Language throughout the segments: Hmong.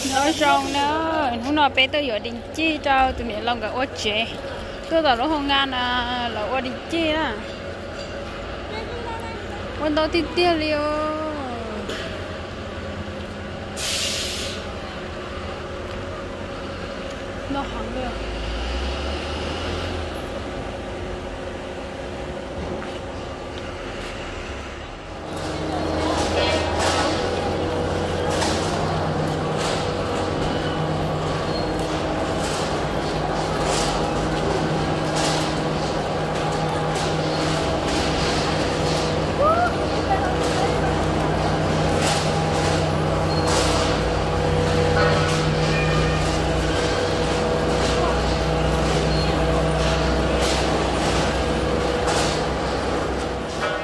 Nyob zoo na, hnub no peb tuaj yuav dis cig rau tus niam laus nkawd ua tsev. Tuaj tom lub hoo nka na, lawv ua dis cig na. Ua ntau tiag tiag li os. Ntau heev li.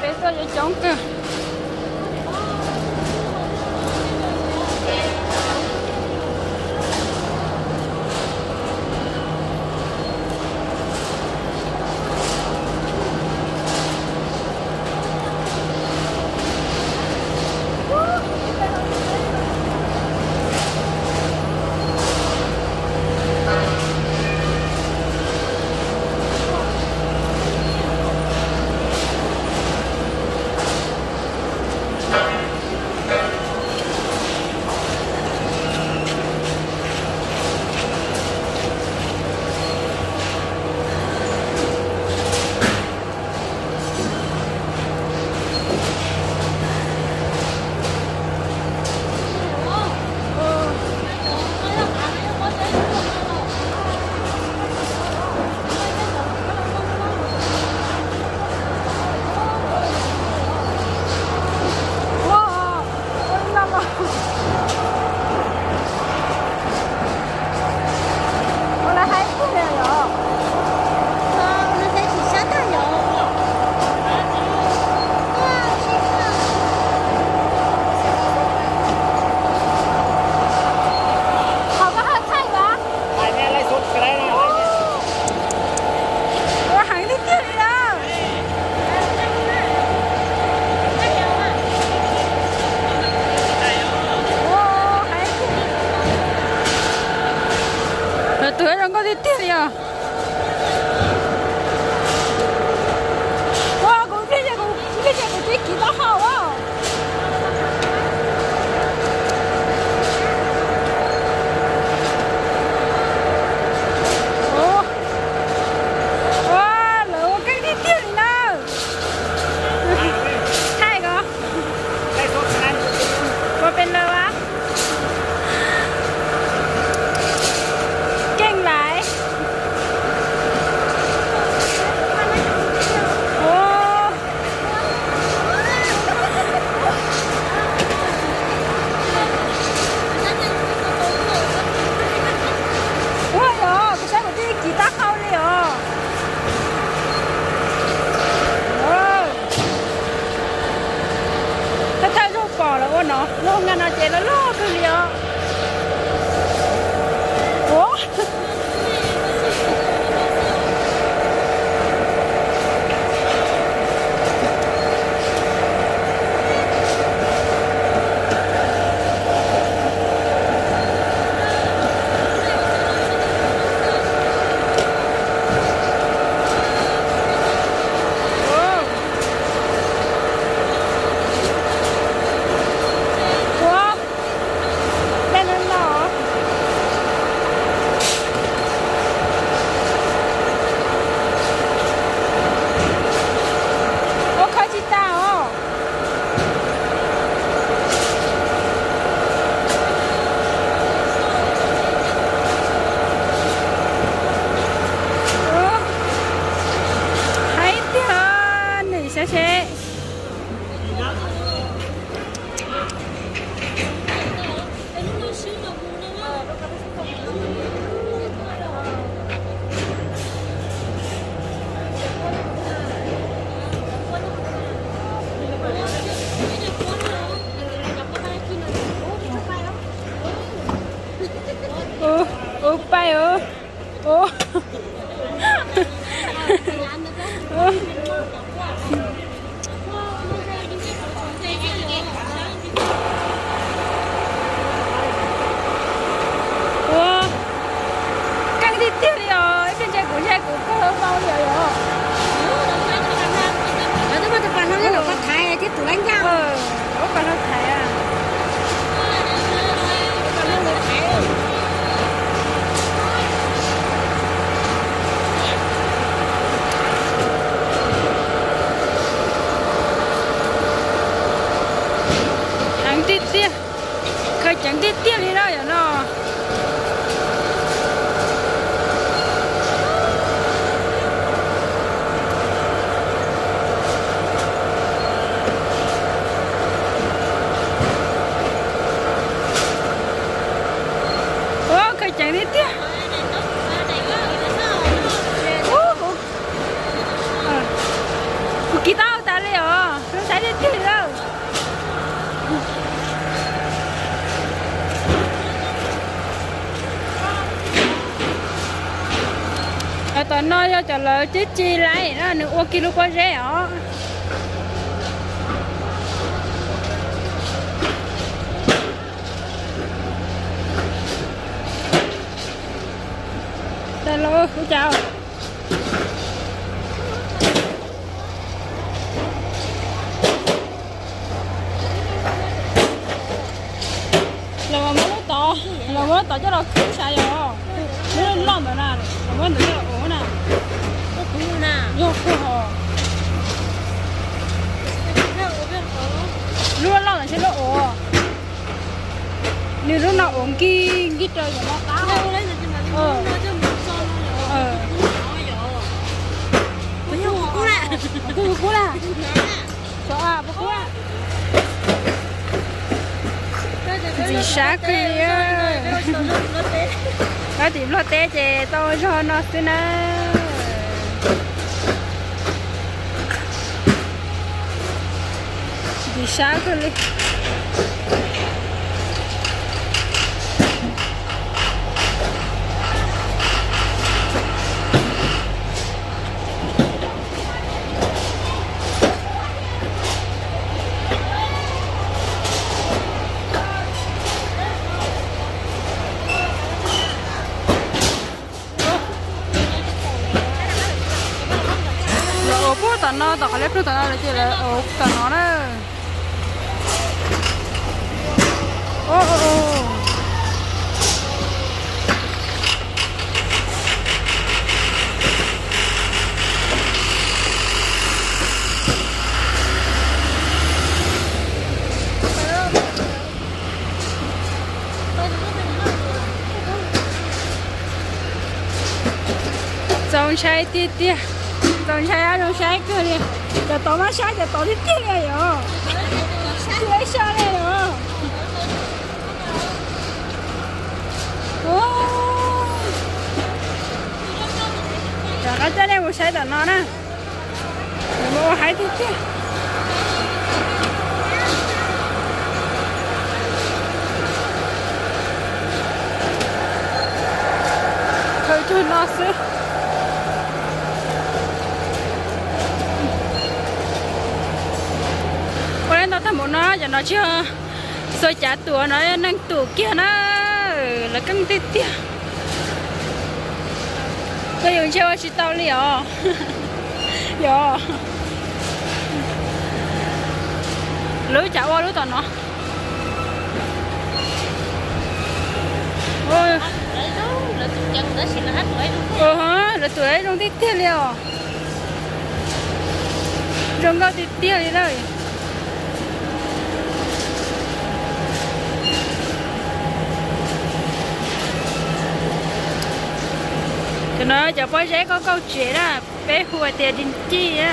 Peb tuaj coob coob kawg. Ua heev tiag tiag li os. Lawv tuav zoo nkauj tiag tiag li os. Ua kuv ntxig ces kuv ntxig ces kuv twb kiv taub hau os. Ua, lawv ua keej tiag tiag li na. Thaij ko. Ua pes lawm as. Keej lais. Ua. Ua yog kuv saib kuv twb kiv taub hau li os. Thawj thawj zaug pom lawv ua no, lub nka no ces loj loj kawg li os. Ua. Ua, dej no no. Ua, khawb tsis tas os. Heev tiag, nws xyov seb. Ua, ua paib os. Ua. Thaiv thiab tus lab ncaj. Ua pa no thaiv. Heev tiag tiag, khaws ceev tiag tiag li na yom no. Ua khaws ceev tiag tiag. Kuv kis tau tas li os, zoo saib tiag tiag lawm. Tom no yog cov lawv cib ci laiv no nws ua kiag lub pob zeb os. Los muab lub tod, los muab lub tod coj los khwb sav yom. Lub loj ntawd na, los muab ntawd coj los ua na. Yog kawg os. Lub loj ntawd thiaj lub ua. Nws lub no ua nkig nkig raws cov no qab. Kub kub na. Ntxim sab kawg li. Nyob tim Nplog teb ces tau zog no xwb na. Ntxim sab kawg li. Lawv ua puag tom no, tom qhov leb plug tom no lawm ces lawv ua tom no na. Txaus ntshai tiag tiag, txaus ntshai, zoo saib kawg li. Cov tod mab sab cov tod tiag tiag li yom. Tsis lab sab li yom. Rov qab coj nej mus saib tom no na. Mus ua haib tiag tiag. Khaws cuag no xwb. Ua li ntawd tag npaum no, cov no tsis yog xuas cav tum no, yog neeg tum kiag na. Lawv keej tiag tiag. Koj yuav ntshe ua tsis tau li os. Yog lub cav ua lub tom no. Lawv tus zoo tiag tiag li os. Zoo nkauj tiag tiag li lawm. Cov no cov pob zeb kauj kauj tsev na, peb hu hais tias di ci na.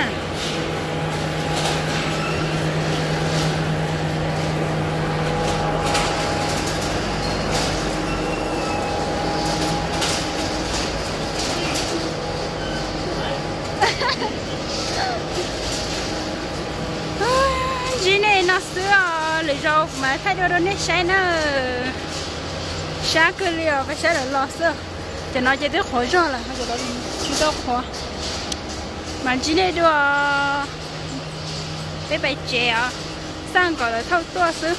Ntsib nej no xwb os, lwm zaus kuv mam thaij dua rau nej saib na. Sab kawg li os, peb saib lawv los xwb. Cov no ces twb qhuav zog lawm, cov no tsis tau qhuav. Mas ntsib nej dua, peb pais tsev os, xaj kom lawv thauj tuaj xwb.